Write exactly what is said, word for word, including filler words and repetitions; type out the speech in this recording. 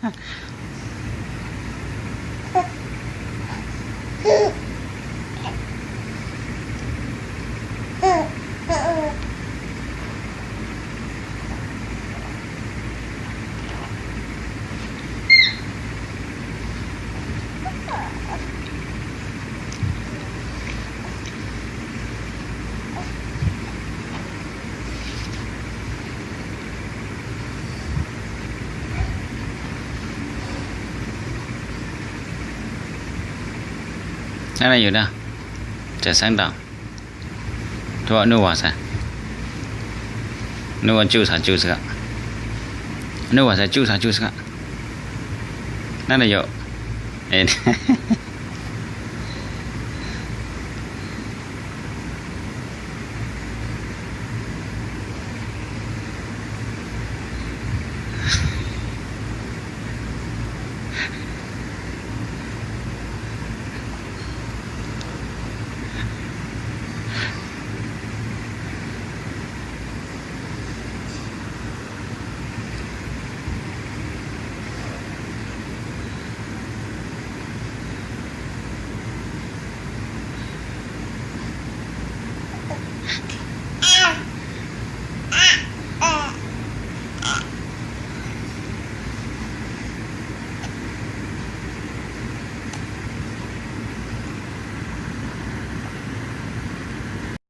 Nang na yu na, ja sang dang. Tuwa nu wa sa. Nu wa chu sa chu sa. Nu wa sa chu sa chu sa. Nang na yo. Eh.